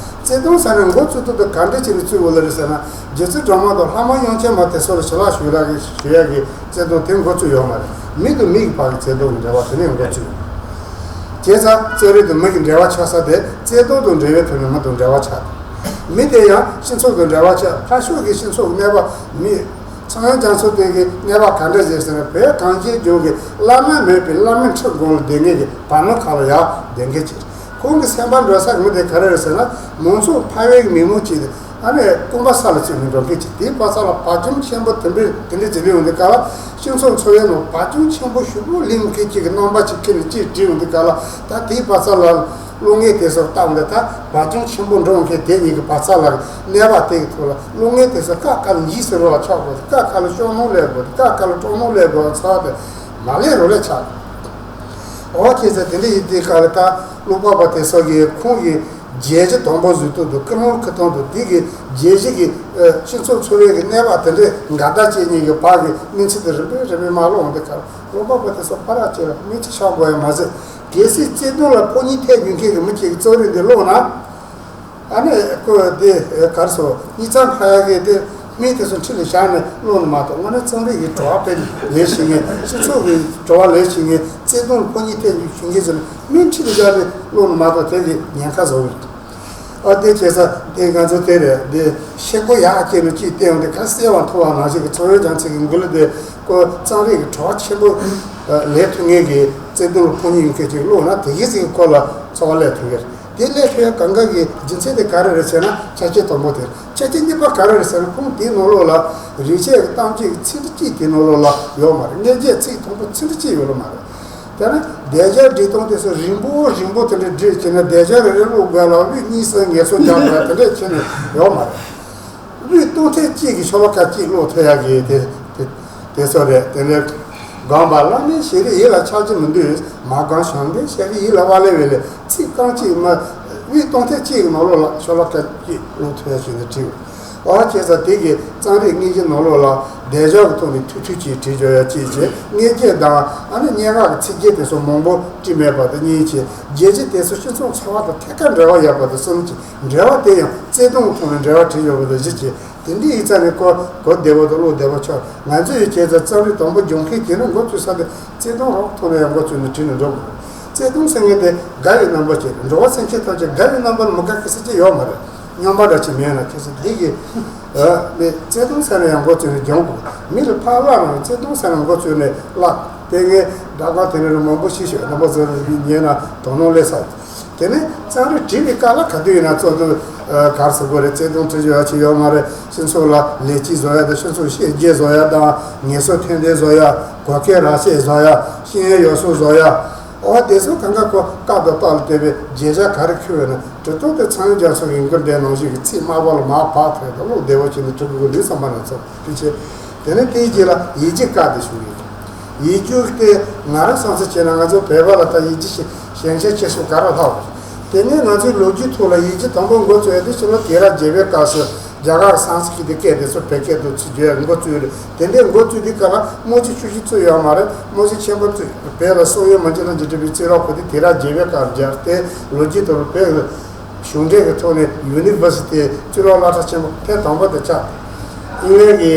བརྩེ་དུང་ས་ནས་འགོ་བཙུགས་དུས་དེ་ག་འདྲ་ཅིག་ནས་བཙུགས་ཡོད་ལ་རེད་ཟེར་ན། རྗེ་བཙུན་སྒྲོལ་མ་དང་ལྷ་མོ་དབྱངས་ཅན་མ་དེ་སོགས་ལ་ཞུ་ལག་གི་ཞུ་ཡག་གི་བརྩེ་དུང་དེ་འགོ་བཙུགས་ཡོད་མ་རེད། མི་དང་མི་གི་བར་གྱི་བརྩེ་དུང་གི་འབྲེལ་བ་དེ་ནས་འགོ་བཙུགས་ཡོད། བྱས་ཙང་རྩོམ་རིག་དང་མི་གི་འབྲེལ་བ་ཆགས་ས་དེ་བརྩེ་དུང་དང་འབྲེལ་བའི་ཐོག་ནས་མི་དང་འབྲེལ་བ་ཆགས་ཏེ། མི་དེ་ཡང་སྤྱི་ཚོགས་དང་འབྲེལ་བ་ཆགས། ཕར་ཕྱོགས་ཀྱི་སྤྱི་ཚོགས་ཀྱི་གནས་བབ་མི། ཚོང་ཡོན་རྒྱ་མཚོ་དེ་གི་གནས་བབ་ག་འདྲ་ཞིག་ཟེར་ན། བོད་གངས་ཅན་ལྗོངས་ཀྱི་བླ་ན་མེད་པའི་བླ་མའི་ཁྲི་སྒང་ལ་བསྡད་མཁན་གྱི་བར་སྣང་ཁ་ལ་ཡར་བསྡད་མཁན་ཅིག་ཁོང་གི་སེམས་པ་འགྲོ་ས་མི་དེ་ག་རེ་རེད་ཟེར་ན། མང་ཚོགས་ཕལ་བའི་མི་མང་ཅིག་ཨ་ནི་རྐང་པ་ས་ལ་བཙུགས་ནས་འགྲོ་མཁན་ཅིག་དེའི་བར་ས་ལ་བག་ཅུང་ཆེན་པོ་དེ་འདྲ་དེ་འདྲ་ཅིག་སླེབས་ཡོང་དུས་སྐབས་ལ། སྤྱི་ཚོགས་འཚོ་བའི་ནང་བག་ཅུང་ཆེན་པོ་ཞེ་པོ་སླེབས་མཁན་ཅིག་གི་རྣམ་པ་ཅིག་ཁྱེར་ནས་ཅིག་བྲིས་ཡོང་དུས་སྐབས་ལ། ད་དེའི་བར་ས་ལ་བློ་ངན་དེ་ཚོར་བལྟས་ཡོང་དུས། ད་བག་ཅུང་ཆེན་པོ་འགྲོ་མཁན་དེ་གཉིས་ཀྱི་བར་ས་ལ་གནས་བབ་དེ་གི་ཐོག་ལ། བློ་ངན་དེ་ཚོ་ཀ་ཀ་ལ་འཇིགས་སུ་རུང་བ་ཆགས་དགོས། ཀ་ཀ་ལ་སྐྱོ་སྣང་སླེབས་དགོས། ཀ་ཀ་ལ་སྤྲོ་སྣང་སླེབས་དགོས་ཚར་ཏེ་མ་ལས་རུ་ལས་ཆགས། འོ་བྱས་ཙང་དེ་འདྲ་ཡིན་དུས་སྐབས་ལ། ད་ཀློག་པ་པ་དེ་ཚོ་གིས་ཁོང་གི་བརྗོད་གཞི་དང་པོ་བཟོས་དུས་དང་། ཀུན་སློང་ཁུར་སྟངས་དང་། དེ་གི་བརྗོད་གཞི་གི་ཨ་སྤྱི་ཚོགས་འཚོ་བའི་གི་གནས་བབ་དེ་འདྲའི་འགལ་ཟླ་བཅས་གཉིས་ཀྱི་བར་གྱི་གནས་ཚུལ་དེ་རིམ་པས་རིམ་པས་མར་ཀློག་ཡོང་དུས་སྐབས་ལ། ཀློག་པ་པ་དེ་ཚོ་ཕར་ར་བཅད་ལ་མིག་ཆུ་ཤོར་དགོས་ཡ་མ་ཟད། གལ་སྲིད་བརྩེ་དུང་ལ་ཕོ་ཉ་ཐེབས་ཡོད་མཁན་གྱི་མི་གཅིག་གི་རྩོམ་རིག་འདི་ཀློག་ན། ཨ་ནི་ཁོ་དེ་གར་སོང་། ཉིན་མཚན་ཁ་ཡ་གི་དེ་མི་དེ་ཚོ་འཁྲིས་ལ་བཞག་ནས་ཀློག་ནི་མ་གཏོགས། དངོས་གནས་རྩོམ་རིག་གི་བྲོ་བ་དཔེ་ལེན་ཤེས་མཁན། སྤྱི་ཚོགས་ཀྱི་བྲོ་བ་ལེན་ཤེས་མཁན། བརྩེ་དུང་ལ་ཕོ་ཉ་ཐེབས་ཤེས་མཁན་ཚོ་ནི་མི་འཁྲིས་ལ་བཞག་ནས་ཀློག་ནི་མ་གཏོགས། དེ་གི་ཉེན་ཁ་བཟོ་གི་རེད། ཨ་དེ་བྱས་ཙང་དེ་ང་ཚོ་དེ་རེད། དེ་ཤེལ་སྒོ་ཡར་བཅད་ནས་ཅིག་བལྟས་ཡོང་དུས། ཁ་གསལ་བ་མཐོང་བ་ནང་བཞིན་གྱི་ཚོང་ཡོན་རྒྱ་མཚོ་གི་མགུར་གླུ་དེ་ཁོ་རྩོམ་རིག་གི་བྲོ་བ་ཆེན་པོ་ལེན་ཐུབ་མཁན་གྱི། བརྩེ་དུང་ལ་ཕོ་ཉ་ཡོད་མཁན་ཅིག་ཀློག་ན་དེ་གི་ཟིག་ཁོ་ལ་ཚོར་བ་སླེབས་ཐུབ་ཀྱི་རེད། དེ་སླེབས་ཐུབ་ཡ་གང་ག་གི་རྒྱུ་མཚན་དེ་ག་རེ་རེད་ཟེར་ན། ཆ་རྐྱེན་དང་པོ་དེ་རེད། ཆ་རྐྱེན་གཉིས་པ་ག་རེ་རེད་ཟེར་ན། ཁོང་དེའི་ནང་ལོགས་ལ་རིག་བྱེད་ཀྱི་གཏམ་རྒྱུད་ཀྱི་ཚིག་འབྲུ་གཅིག་དེའི་ནང་ལོགས་ལ་ཡོད་མ་རེད། མངོན་བརྗོད་ཚིག་དང་པོ་ཚིག་འབྲུ་གཅིག་ཡོད་ལ་མ་རེད། དེ་ནས་བསྡད་བཞག་འབྲི་སྟངས་དེ་ཚོ་རིང་པོ་རིང་པོ་དེ་འདྲ་བྲིས་བྱས་ནས། བསྡད་བཞག་རེ་རེ་ཀློག་དགོས་ལ་དབུས་གཉིས་གསུམ་ངལ་གསོ་རྒྱག་དགོས་དེ་འདྲ་བྱས་ནས་ཡོད་མ་རེད། དབུས་གཏོང་ཐེངས་གཅིག་གིས་ཤོ་ལོ་ཀ་གཅིག་ཀློག་ཐུབ་ཡག་གི་དེ་དེ་དེ་ཚོ་རེད། དེ་ནས་སྒོམ་པ་བླ་མའི་ཞལ་རས་ཡིད་ལ་ཆགས་ཀྱི་མི་འདུག་མ་སྒོམ་བྱམས་པའི་ཞལ་རས་ཡིད་ལ་བ་ལེ་བེ་ལེ། ཚིག་རྐང་གཅིག་མ། དབུས་གཏོང་ཐེངས་གཅིག་གི་ནང་ལོགས་ལ་ཤོ་ལོ་ཀ་གཅིག་ཀློག་ཐུབ་ཡག་བྱས་ནས་བྲིས། འོ་བྱས་ཙང་དེ་གི་རྩོམ་རིག་དངོས་གཞིའི་ནང་ལོགས་ལ་བསྡད་བཞག་གི་ཐོག་ནས་ཐུག་ཐུག་ཅིག་བྲིས་འཇོག་ཡ་ཅིག་བྱས། མངོན་བརྗོད་དང་ཨ་ནི་སྙན་ངག་གི་ཚིག་རྒྱན་དེ་ཚོ་མང་པོ་བྲིས་མེད་པ་དང་གཉིས་བྱས། བརྗོད་གཞི་དེ་ཚོ་སྤྱི་ཚོགས་འཚོ་བ་དང་ཐད་ཀར་འབྲེལ་བ་ཡོད་པ་དང་གསུམ་བྱས། འབྲེལ་བ་དེ་ཡང་བརྩེ་དུང་གི་ཐོག་ནས་འབྲེལ་བ་བྲིས་ཡོད་པ་དང་བཞི་བྱས། དེ་འདྲ་ཡིན་ཙང་ནི་ཁོ་གོ་བདེ་བོ་དང་ཀློག་བདེ་བོ་ཆགས། ང་ཚོས་བྱས་ཙང་རྩོམ་རིག་དང་པོ་སྦྱོང་མཁན་དེ་ནི་འགོ་བཙུགས་ས་དེ་བརྩེ་དུང་རང་ཐོག་ནས་ཡང་འགོ་བཙུགས་ནས་བྲིས་ནས་འགྲོ་དགོས། བརྩེ་དུང་ཟེར་མཁན་དེ་དགའ་བའི་རྣམ་པ་ཅིག་རེད། འགྲོ་བ་སེམས་ཅན་ཐམས་ཅད་དགའ་བའི་རྣམ་པ་ལ་མི་དགའ་མཁན་ཟེར་གྱི་ཡོད་མ་རེད། སྙོམས་པ་འདྲ་ཅིག་མེད་ན། ཁྱེད་ཚོ་འདི་གི་ཨ་ནི་བརྩེ་དུང་ཟེར་ནས་ཡང་འགོ་བཙུགས་ནས་སྦྱོང་དགོས། མི་ལ་ཕར་བསླབ་ན་བརྩེ་དུང་ཟེར་ནས་འགོ་བཙུགས་ནས་བསླབ། དེ་ངས་སྒྲ་སྒམ་དེ་འདྲ་མང་པོ་ཞིག་ཞུས། རྣམ་པ་ཚོ་ཉན་ན་དོ་སྣང་སླེབས་ས། དེ་ནས་རྩོམ་རིག་བྲིས་པའི་སྐབས་ལ་ག་དུས་ཡིན་ན་གཙོ་དོན་ག་རེ་ཟེར་དགོས་རེད། བརྩེ་དུང་བྲི་རྒྱུ་ཡ་ཅིག་ཡོད་མ་རེད། སྤྱི་ཚོགས་ལ་ལེགས་སྐྱེས་བཟོ་ཡ་དང་། སྤྱི་ཚོགས་བཤད་རྒྱུ་བཟོ་ཡ་དང་། ངལ་གསོ་ཐོན་ལྡན་བཟོ་ཡ། གོ་སྐབས་རག་ཤེས་བཟོ་ཡ། ཤེས་ཡོན་ཡོད་སོང་བཟོ་ཡ། འོ་དེ་ཚོ་གང་ག་ཁོ་སྐབས་དང་སྐབས་ལ་བལྟས་པའི་བརྗོད་བྱ་ག་རེ་འཁྱེར་ཡོད་ན། འབྲི་སྟངས་དེ་ཚོང་ཡོན་རྒྱ་མཚོ་གི་མགུར་འདི་ནང་བཞིན་གྱི་ཚིག་དམར་པོ་ལ་མར་ཕབ་ཐུབ་ཡ་དང་། ཀློག་བདེ་བོ་བྱས་ནས་འབྲི་དགོས་ཀྱི་འདུག་བསམ་པ་ན་ཚོ་དེ་བྱས། དེ་ནས་དེའི་རྗེས་ལ་ཡིད་ཀྱི་སྐད་དེ་ཞུགས་ཡོད། ཡིག་རྒྱུགས་དེ་ང་རང་བསམ་ཚུལ་བྱས་ན། ང་ཚོ་བོད་པ་ལ་ད་ཡིག་རྒྱུགས་ཞན་ཆ་ཆེ་ཤོས་ག་རེ་ལྷག་རེད། དེ་ནས་ང་ཚོའི་ལོ་རྒྱུས་ཐོག་ལ་ཡིག་རྒྱུགས་དང་པོ་འགོ་བཙུགས་ཡ་དེ་ཕྱི་ལོ་དུས་རབས་བརྒྱད་པའི་སྐབས་སུ་རྒྱ་གར་སཾ་སྐྲྀ་ཏ་སྐད་དེ་ཚོ་བོད་སྐད་དུ་ཚུར་བསྒྱུར་ཡ་འགོ་བཙུགས་རེད། དེ་འདྲའི་འགོ་བཙུགས་དུས་སྐབས་ལ་དམག་སྤྱི་ཆུ་བཞི་བཙུགས་ཡོད་མ་རེད། དམག་སྤྱི་ཆེན་པོ་བཙུགས། བོད་ལ་སོག་ཡུལ་མི་སྤྱི་ལྷན་ཅིག་འབྲེལ་བའི་རྩིས་རོགས་ཁོ་དེ་དུས་རབས་བརྒྱད་པའི་སྐབས་སྦྱར་ཏེ། ལོ་རྒྱུས་ཐོག་ལ་བོད་གཞུང་འབྲེལ་གྱི་ཐོག་ནས་ཡུ་ནི་ཝར་སི་ཊི་གཙུག་ལག་སློབ་གྲྭ་ཆེན་པོ་ཐེངས་དང་པོ་དེ་ཆགས། དབྱིན་ལན་གྱི་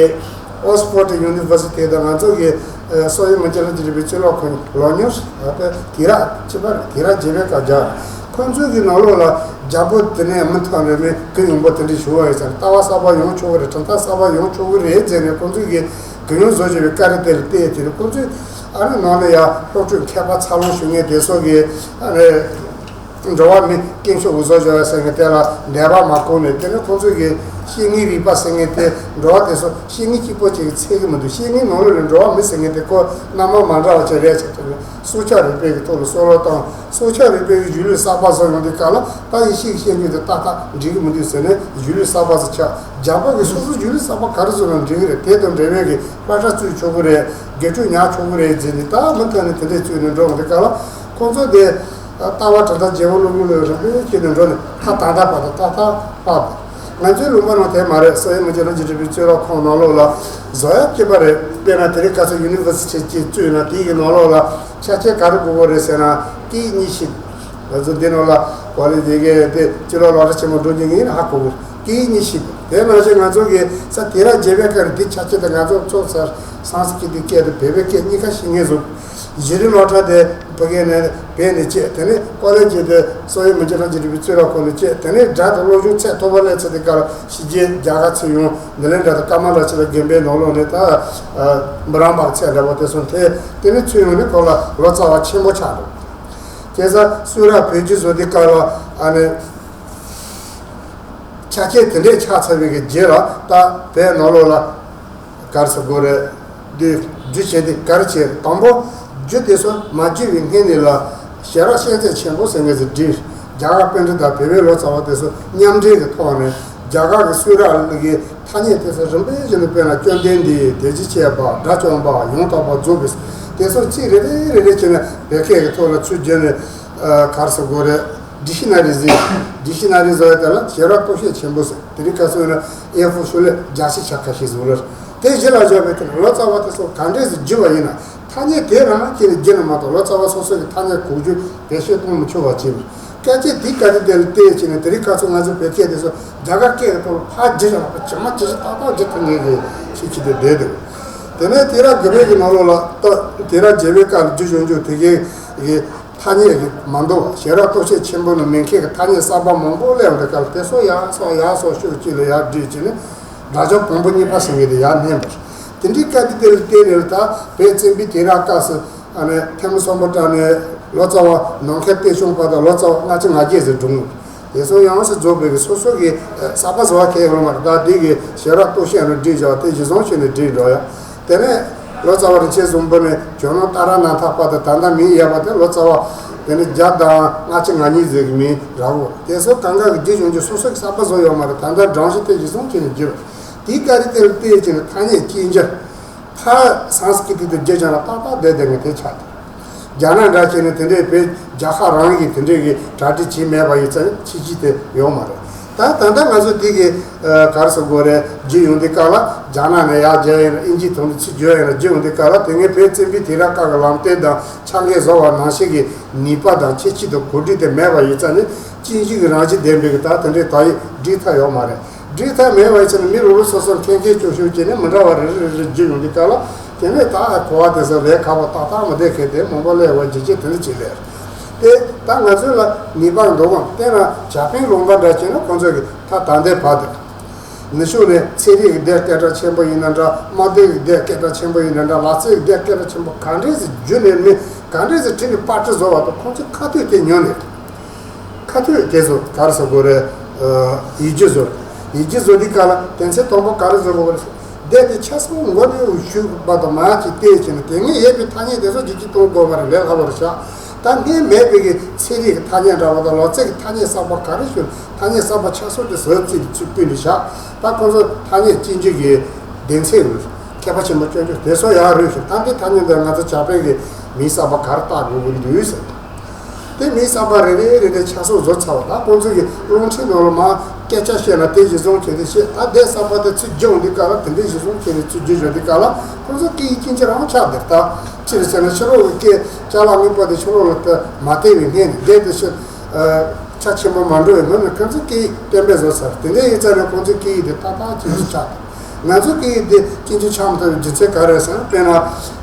ཨོག་སི་ཕོར་ཌི་ཡུ་ནི་ཝར་སི་ཊི་དང་ང་ཚོ་གི་ཨ་སོག་ཡུལ་མི་སྤྱི་ལྷན་ཅིག་འབྲེལ་བའི་རྩིས་རོགས་ཁོ་ནི་ལོ་ཉུང་ཨ་དཔེ་དུས་རབས་བཅུ་པ་རེད། དུས་རབས་བརྒྱད་པའི་སྐབས་སྦྱར། ཁོང་ཚོའི་གི་ནང་ལོགས་ལ་རྒྱལ་པོ་དེ་ནས་མི་ཐོན་རེ་མི་གུ་ཡངས་པོ་དེ་འདྲ་ཞུ་བ་ཡིན་ཙང་། ལྟ་བ་གསར་པ་ཡོང་ཆོག་གི་རེད། གྲུབ་མཐའ་གསར་པ་ཡོང་ཆོག་གི་རེད་ཟེར་ནས་ཁོང་ཚོས་གི་གུ་ཡངས་བཟོ་བཞིན་པའི་བཀའ་རེ་དེ་ལ་བལྟས། དེ་ནས་ཁོང་ཚོས་ཨ་ནི་ནང་ལ་ཡ་སློབ་ཕྲུག་མཁས་པ་འཚར་ལོངས་བྱུང་མཁན་དེ་ཚོ་གི་ཨ་ནི་འགྲོ་བ་མི་སྐྱེས་མཆོག་གི་བཟོ་བྱ་བ་ཟེར་མཁན་དེ་ལ་འདོད་པ་མ་ཁེངས་ནས། དེ་ནས་ཁོང་ཚོས་གི་སྐྱེ་དངོས་རིག་པ་ཟེར་མཁན་དེ། འགྲོ་བ་དེ་ཚོ་སྐྱེ་དངོས་གཅིག་པོ་གཅིག་གིས་ཚད་ཀྱི་མི་འདུག་སྐྱེ་དངོས་ནང་ལོགས་ནས་འགྲོ་བ་མི་ཟེར་མཁན་དེ་ཁོ་སྣ་མང་མ་འདྲ་བ་ཅིག་རེད་ཟེར་དུས་ནས། སྲོག་ཆགས་རིག་པའི་གི་ཐོག་ལ་བསམ་བློ་བཏང་། སྲོག་ཆགས་རིག་པའི་གི་གཞུང་ལུགས་གསར་པ་བཟོ་ཡོང་དུས་སྐབས་ལ། ད་ཡེ་ཤུ་གི་བཤད་རྒྱུན་དེ་ཏག་ཏག་འགྲིག་གི་མི་འདུག་ཟེར་ནས་གཞུང་ལུགས་གསར་པ་ཟིག་ཆགས། རྒྱ་གར་གི་སོ་སོའི་གཞུང་ལུགས་གསར་པ་ག་རེ་བཟོས་ན་འགྲིག་གི་རེད། དེ་དང་འབྲེལ་བའི་གི་སློབ་གྲྭ་བཙུགས་ཆོག་གི་རེད། དགེ་ཕྲུག་ཉར་ཆོག་གི་རེད་ཟེར་ནས། ད་མུ་མཐུད་ནས་དེ་འདྲས་བཙུགས་ནས་འགྲོ་གི་འདུག་སྐབས་ལ། ཁོང་ཚོ་དེ་ལྟ་བ་གྲུབ་མཐའ་རྒྱལ་པོ་སློབ་གཉེར་ལ་རིམ་པས་བྱས་ནས་འགྲོ་ནས། ད་ད་ལྟ་བར་དུ་ཏག་ཏག་ཕར་བ། ང་ཚོའི་ལུང་པ་ནང་དེ་མ་རེད། སོག་ཡུལ་མི་སྤྱི་ལྷན་ཅིག་འབྲེལ་བའི་རྩིས་རོགས་ཁོངས་ནང་ལོགས་ལ་བཟོ་ཡ་སྐྱིད་པ་རེད། དཔེར་ན་དེ་རིང་ཁ་སང་ཡུ་ནི་ཝར་སི་ཊི་ཅིག་བཙུགས་ན། དེ་གི་ནང་ལོགས་ལ་ཆ་རྐྱེན་ག་རེ་དགོས་ཀྱི་རེད་ཟེར་ན། སྐད་ཡིག་གཉིས་ཤེས། ང་ཚོ་འདི་ནང་ལ་གོ་ལེ་དེ་གའི་དེ་སྤྱི་ལོ་སློབ་གྲྭ་ཆེན་མོ་འགྲོ་མཁན་ཡིན་ན་ཧ་གོ་གི། སྐད་ཡིག་གཉིས་ཤེས། དེ་ནང་བཞིན་ང་ཚོ་གི་ས་དུས་རབས་བརྒྱད་པའི་སྐབས་རེད། འདི་ཆ་རྐྱེན་དེ་ང་ཚོ་ཚོ་ས་སཾ་སྐྲྀ་ཏ་སྐད་དང་བོད་པའི་སྐད་གཉིས་ཀ་ཤེས་མཁན་བཟོ། གཞི་རིམ་སློབ་གྲྭ་དེ་ཕ་གི་ནས་བོད་ནས་བྱས། དེ་ནས་ཀོ་ལེ་ཇི་དེ་སོག་ཡུལ་མི་སྤྱི་ལྷན་ཅིག་འབྲེལ་བའི་རྩིས་རོགས་ཁོངས་ནས་བྱས། དེ་ནས་སྒྲ་དང་སློབ་སྦྱོང་ཚད་མཐོ་པོ་སླེབས་ཚར་དུས་སྐབས་ལ་ཕྱི་རྒྱལ་རྒྱ་གར་ཚུར་ཡོང་། ནི་ལེནྡྲ་དང་ཀ་མ་ལ་ཤི་ལ་དགོན་པའི་ནང་ལོགས་ནས་ད་ཨ་འབུམ་རམས་པ་ཚད་འདྲ་པོ་དེ་ཚོ་ཐོན། དེ་ནས་ཚུར་ཡོང་ནས་ཁོ་ལ་ལོ་ཙཱ་བ་ཆེན་པོ་ཆགས་འགྲོ། བྱས་ཙང་སུ་ར་བོད་བརྒྱུད་བཟོ་དུས་སྐབས་ལ་ཨ་ནི་ཆ་རྐྱེན་དེ་འདྲས་ཆགས་ཚར་བའི་གི་རྗེས་ལ། ད་བོད་ནང་ལོགས་ལ་ག་རེ་ཟེར་དགོས་རེད། འདི་རྒྱུ་བྱས་ཏེ་ག་རེ་བྱས། དང་པོ་རྒྱུ་དེ་ཚོ་མ་བསྒྱུར་བའི་སྔོན་ནས་ལ་ཞལ་རག་ཤེས་ཚད་ཆེན་པོ་ཟེར་མཁན་ཟིག་བསྒྲིགས། རྒྱ་གར་པཎྜི་ཏ་བོད་པའི་ལོ་ཙཱ་བ་དེ་ཚོ་མཉམ་འབྲེལ་གྱི་ཐོག་ནས་རྒྱ་གར་གྱི་སུ་ར་གི་ཐ་སྙད་དེ་ཚོ་རིམ་པས་བྱས་ནས། དཔེར་ན་བཅོམ་ལྡན་འདས། དེ་ཅི་བྱས་པ། དགྲ་བཅོམ་པ། ཡང་དག་པར་རྫོགས་པའི། དེ་ཚོ་གཅིག་རེ་རེ་རེ་རེ་བྱས་ནས་བོད་སྐད་ཀྱི་ཐོག་ལ་ཚུར་བསྒྱུར་ནས། ཨ་ག་རེ་ཟེར་དགོས་རེད། ཌིག་ཤི་ན་རི་ཟེར། ཌིག་ཤི་ན་རི་བཟོ་ཡ་དེ་ལ་ཞལ་རག་རྟོག་ཞིབ་ཆེན་པོ་ཟེར། དེ་རིང་ཁ་སང་ན་ཨེ་ཧྥོར་ཤོ་ལོ་བརྒྱ་ཆ་བརྒྱ་ཁ་ཤས་བཟོ་ལ། དེ་གཞི་ལ་བཞག་པའི་དེ་ལ་ལོ་ཙཱ་བ་དེ་ཚོ་ག་འདྲས་སེ་བསྒྱུར་བ་ཡིན་ན། ཐ་སྙད་དེ་རང་སྐྱེས་ནས་བསྒྱུར་ན་མ་གཏོགས། ལོ་ཙཱ་བ་སོ་སོ་གི་ཐ་སྙད་གོག་རྒྱུ་བེད་སྤྱོད་གཏོང་མི་ཆོག་པ་བྱས་པ། སྐད་ཆ་དེ་ག་དེ་དེ་ལ་བལྟས་བྱས་ནས། དེ་རིང་ཁ་སང་ང་ཚོ་བོད་སྐད་དེ་ཚོ་རྒྱ་གར་སྐད་ཀྱི་ཐོག་ལ་ཕར་བསྒྱུར་བཞག་པ། ཇི་མ་ཇི་བཞིན་ཏག་ཏག་བསྒྱུར་ཐུབ་མཁན་གྱི་ཤེས་བྱ་དེ་བསྡད་འདུག་དེ་ནས་དུས་རབས་དགུ་པའི་གི་ནང་ལོགས་ལ། ད་དུས་རབས་བརྒྱད་པའི་སྐབས་ལ་བསྒྱུར་བྱུང་རྒྱུ་དེ་གའི་གི་ཐ་སྙད་ཀྱི་མ་འདུག་བ། ཞལ་རག་རྟོག་ཞིབ་ཆེན་པོ་ནང་མི་མཁས་ཀྱི་ཐ་སྙད་གསར་པ་མང་པོ་སླེབས་འདུག་སྐབས། དེ་ཚོ་ཡར་སོང་ཡར་སོང་ཤུགས་ཀྱིས་ལ་ཡར་བསྒྲིགས་བྱས་ནས། དགྲ་བཅོམ་བོན་པོ་གཉིས་པ་ཟེར་མཁན་དེ་ཡར་བསྣན་པ་རེད། དེ་འདྲའི་སྐབས་དེ་དེ་ལ་བལྟས་ནས་ལ། ད་བོད་བཙན་པོའི་དུས་རབས་སྐབས་སུ་ཨ་ནི་ཐོན་མི་སམ་བྷོ་ཊ་ནས་ལོ་ཙཱ་བ་ནམ་མཁའི་སྟོབས་ཆུང་བར་དུ་ལོ་ཙཱ་བ་ལྔ་བཅུ་ང་བརྒྱད་ཟེར་འགྲོ་འདུག་དེ་ཚོ་ཡང་སེ་རྫོགས་པའི་གི་སོ་སོ་གི་ཨ་གསར་པ་བཟོ་བ་གང་ཡང་ཡོད་མ་རེད། ད་འདི་གི་ཞལ་རག་རྟོག་ཞིབ་ནང་བསྒྲིགས་བཞག་དེ་གཞི་བཟུང་བྱས་ནས་བསྒྲིགས་འགྲོ་ཡ། དེ་ནས་ལོ་ཙཱ་བ་རིན་ཆེན་བཟང་པོ་ནས་ཇོ་ནང་ཏཱ་ར་ནཱ་ཐ་བར་དུ། ད་ལྟ་མིང་ཡོད་པ་དེ་ལོ་ཙཱ་བ་དེ་ནས་བརྒྱ་དང་ལྔ་བཅུ་ང་གཉིས་ཟེར་གི་མིང་རག་གོ། དེ་ཚོ་གང་ག་གི་བསྒྱུར་བྱུང་རྒྱུ་སོ་སོ་གི་གསར་པ་བཟོ་ཡོད་མ་རེད། ད་ལྟ་སྒྲོམ་གཞི་དེ་གཞི་བཟུང་བྱས་ནས་བསྒྱུར། དེའི་སྐབས་དེ་དེ་ལ་བལྟས་བྱས་ནས་ཐ་སྙད་དཀྱིལ་འགྱུར། ཕར་སཾ་སྐྲྀ་ཏ་དེ་བསྒྱུར་བྱས་ན་ཏག་ཏག་བསྡད་བསྡད་ནས་དེ་ཆགས་ཏེ། རྒྱ་ནག་འདྲ་བྱས་ནས་དེ་འདྲའི་བོད་རྒྱལ་ཁབ་རང་གིས་དེ་འདྲའི་གི་གྲ་སྒྲིག་བྱས་མེད་པ་ཡིན་ཙང་ཕྱི་ཕྱི་དེ་ཡོད་མ་རེད། ད་ད་ལྟ་ང་ཚོ་དེ་གི་ཨ་ག་རེ་ཟེར་དགོས་རེད། བསྒྱུར་ཡོང་དུས་སྐབས་ལ་རྒྱ་ནག་ནས་ཡར་བསྒྱུར་ཡིན་ན། དབྱིན་ཇིའི་ཐོག་ནས་ཚུར་བསྒྱུར་ཡིན་ན། བསྒྱུར་ཡོང་དུས་སྐབས་ལ་དེ་སྔའི་བོད་བཙན་པོའི་དུས་རབས་སྐབས་ཀྱི་ལམ་སྟོན་དང་ཕྱག་འགན་བཟོ་བ་ནང་བཞིན་གྱི་ནུས་པ་དང་ཁྱད་ཆོས་དང་གོ་སྒྲིག་དེ་མེད་པ་ཡིན་ཙང་ནི། དཀྱིལ་འགྱུར་གྱི་རང་བཞིན་ལྡན་པའི་གི་ད་དེ་འདྲའི་དག་ཡིག་བསྒྲིགས་ཐབས་ཡོད་མ་རེད། བསྒྲིགས་ཐབས་མེད་པ་ཡིན་ཙང་ནི། མི་རོ་རོ་སོ་སོ་མཁས་མཁས་སྐྱོ་ཤོས་བྱས་ནས་མི་འདྲ་བ་རེ་རེ་རེ་རེ་བསྒྱུར་ཡོང་དུས་སྐབས་ལ། དེ་ནས་ད་གོ་བ་དེ་ཚོ་ལས་ཁག་པོ་ཏག་ཏག་མི་བསྡད་མཁན་དེ་མང་པོ་སླེབས་པ་ཇེ་ཆེ་དེ་འདྲ་ཅིག་སླེབས། དེ་ད་ང་ཚོ་ལ་ནུས་པ་འདུག་གམ། དཔེར་ན་ཇ་པན་ལུང་པ་འདྲ་བྱས་ན་ཁོང་ཚོ་གི་ད་ད་ལྟའི་བར་དུ། ནུབ་ཕྱོགས་ནས་ཚན་རིག་གི་སྡེ་སྐད་གྲགས་ཆེན་པོ་ཡིན་ན་འདྲ། དམག་དོན་གྱི་སྡེ་སྐད་གྲགས་ཆེན་པོ་ཡིན་ན་འདྲ། ལག་རྩལ་གྱི་སྡེ་སྐད་གྲགས་ཆེན་པོ་ག་འདྲས་སེ་བསྒྱུར་ནས། མི་ག་འདྲས་སེ་ཁྲིད་ནས་པར་སྐྲུན་བཟོ་བ་དང་། ཁོང་ཚོའི་ཁ་ཐུག་དེ་ཉོས་ནས། ཁ་ཐུག་དེ་ཚོ་ག་རེ་ཟེར་དགོས་རེད། ཨ་ཡིག་རྒྱུགས་བཟོ། ཡིག་རྒྱུགས་བཟོ་དུས་སྐབས་ལ་དོན་ཚན་དང་པོ་ག་རེ་བཟོ་དགོས་རེད། སྡེ་དེ་ཆ་ཚང་མགོ་ནས་འུ་ཤུ་བར་དུ་མར་ཅིག་བལྟས་བྱས་ནས། དེ་སྔ་ཡོད་པའི་ཐ་སྙད་དེ་ཚོ་བསྒྱུར་བཅོས་གཏོང་དགོས་པ་རེད། ལས་སླ་པོ་རེད་ཤག་ད་སྔོན་མེད་པའི་གི་ཚན་རིག་གི་ཐ་སྙད་འདྲ་བ་དང་། ལག་རྩལ་གྱི་ཐ་སྙད་གསར་པ་ག་རེ་ཞིག་ཐ་སྙད་གསར་པ་ཆ་ཚང་དེ་བཟོ་རྩིས་ཚུར་བསྐུལ་ནས་བཞག་ད་ཁོང་ཚོ་ཐ་སྙད་སྤྱི་འཇུག་གི་སྡེ་ཚན་ཡོད། སྐྱེས་པ་ཆེན་པོ་སྐྱོན་བརྗོད་དེ་ཚོ་ཡང་རེད་ཞུ། ད་འདི་ཐ་སྙད་འདི་ང་ཚོ་ཇག་པའི་གི་མིང་གསར་པ་ག་རེ་བཏགས་དགོས་ཀྱི་འདུག་ཟེར། དེ་མིང་གསར་པ་རེ་རེ་རེ་རེ་ཆ་ཚང་བཟོ་ཚར་བ་དང་། ཁོང་ཚོ་གི་རླུང་འཕྲིན་ནང་ལ་མར་སྐད་ཆ་བཤད་ན་དེ་གཞིར་བཟུང་བྱས་ཏེ་བཤད། ད་སྡེ་གསར་པ་དེ་ཚུར་སྦྱོང་དུས་སྐབས་ལ། དེ་འདྲའི་གཞིར་བཟུང་བྱས་ནས་ཚུར་བསྒྱུར་བཞག་དུས་སྐབས་ལ། ཁོང་ཚོ་སྐད་ཡིག་སྐྱིན་ཆ་རང་ཆགས་བསྡད། ད་ཅི་རེད་ཟེར་ན། ཕྱི་ལོགས་ཀྱི་སྐད་ཅ་ལག་དངོས་པོ་དེ་ཕྱི་ལོགས་ལ་ད་མ་བལྟས་པའི་སྔོན་ནས། བསྡད་དེ་ཕྱིར་ཆ་ཆེན་པོ་མ་འགྲོ་བའི་སྔོན་ནས་ཁོང་ཚོ་སྐད་ཡིག་གཏན་འབེབས་བཟོ་ཚར། དེ་འདྲ་ཡིན་ཙང་ནས་ཁོང་ཚོའི་སྐད་ཡིག་དེ་ཏག་ཏག་སྐྱིན་ཆ་ཆགས་འདུག། ང་ཚོའི་སྐད་ཡིག་དེ་སྐྱིན་ཆ་ཆགས་མ་ཐུབ་པའི་རྒྱུ་མཚན་ག་རེ་རེད་ཟེར་ན། དཔེར་ན་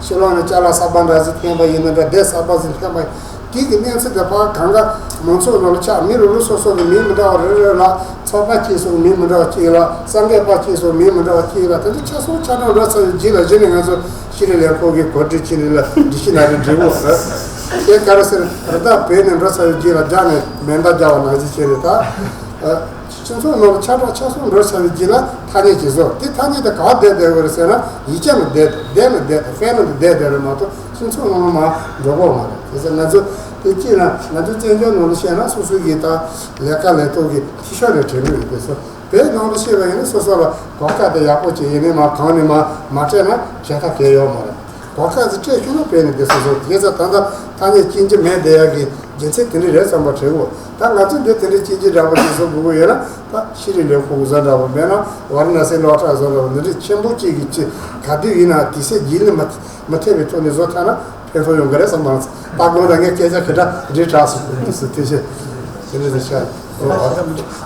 ཕྱི་ལོགས་ནས་ཅ་ལག་གསར་པ་འདྲ་ཞིག་འཐེན་པ་ཡིན་ན་འདྲ། སྡེ་གསར་པ་ཞིག་འཐེན་པ་ཡིན། དེ་གི་གནས་ཚུལ་དེ་ཕར་གང་ག་མང་ཚོགས་ནང་ལ་ཆགས། མི་རེ་རེ་སོ་སོ་གི་མིང་མི་འདྲ་བ་རེ་རེ་ལ། ཚོགས་པ་གཅིག་སོགས་མིང་མི་འདྲ་བ་གཅིག་ལ། གསར་འགོད་པ་གཅིག་སོགས་མིང་མི་འདྲ་བ་གཅིག་ལ། དེ་ཚོ་ཆ་ཚང་ཆ་ཚང་འདྲ་ཚར་བའི་རྗེས་ལ། གཞི་ནས་ང་ཚོ་ཤེས་རིག་ལས་ཁུངས་ཀྱི་གོ་སྒྲིག་བྱས་ནས་ལ་སྒྲིག་གཞི་ནང་རེ་འབྲི་དགོས་ཟེར། དེ་ག་རེ་ཟེར། རི་དྭགས་བོས་ནས་འགྲོ་ཚར་བའི་རྗེས་ལ་རྒྱགས་ནས་མེ་མདའ་རྒྱག་པ་ནང་བཞིན་བྱས་ནས། ད་སྤྱི་ཚོགས་ནང་ལ་ཆ་འདྲ་ཆ་ཚང་འགྲོ་ཚར་བའི་རྗེས་ལ་ཐ་སྙད་ཅིག་བཟོ། དེ་ཐ་སྙད་དེ་ག་བསྡད་བསྡད་དགོས་རེད་ཟེར་ན། ཡིག་ཆ་ནང་བསྡད་བསྡད་ན་བསྡད་དང་། ཕན་ནང་དུ་བསྡད་བསྡད་རེད་མ་གཏོགས། སྤྱི་ཚོགས་ནང་ལ་མར་འགྲོ་གི་མ་རེད། དེ་ཚོ་ང་ཚོ་དེ་གཅིག་ན། ང་ཚོ་བཙན་བྱོལ་ནང་ལ་བཤད་ན་སོ་སོ་གི་ད་ལས་ཀ་ལས་ཐོག་གི་འཐུས་ཤོར་རེ་དྲན་གི་རེད། དེ་ཚོ་བོད་ནང་དུ་བཤད་པ་ཡིན་ན། སོ་སོ་ལ་གོ་སྐབས་དེ་ཡག་པོ་ཅིག་ཡིན་ནའི་མར་གང་ནས་མར་མ་སྤྲད་ན་བྱེད་ཐབས་གང་ཡོད་མ་རེད། གོ་སྐབས་ཅིག་སྤྲད་ཤེས་ན་བོད་ནས་དེ་སོ་སོ། དེ་ཚོ་ད་ལྟ་ཐ་སྙད་སྐྱིན་ཆ་མེད་བསྡད་ཡག་གི་རྒྱུ་མཚན་དེ་འདྲ་རེད་བསམ་པ་དྲན་གོ། ད་ང་ཚོ་འདི་དེ་འདྲའི་སྐྱིན་ཆ་འདྲ་པོ་ཅིག་བཟོ་དགོས་ཀྱི་ཡོད་ན། ད་ཤེས་རིག་ལས་ཁུངས་བཟོ་འདྲ་པོ། མེད་ན་ཝཱ་ར་ཎ་སིའི་སློབ་གྲྭ་བཟོ་འདྲ་པོ། འདི་འདྲའི་ཆེན་པོ་ཅིག་གི་ཅིག་ག་དུས་ཡིན་ན་དུས་ཚོད་རྗེས་ལུས་མ་མ་ཐེབས་པའི་ཐོག་ནས་བཟོ་ཐུབ་ན་ཕན་ཐོགས་ཡོང་གི་རེད་བསམ་པ། ད་དགོང་དག་ངས་སྐད་ཆ་ག་འདྲ་འདྲི་དྲགས་སོང་། ཐུགས་རྗེ་ཆེ། དེ་འདྲ་ཞིག་བྱ།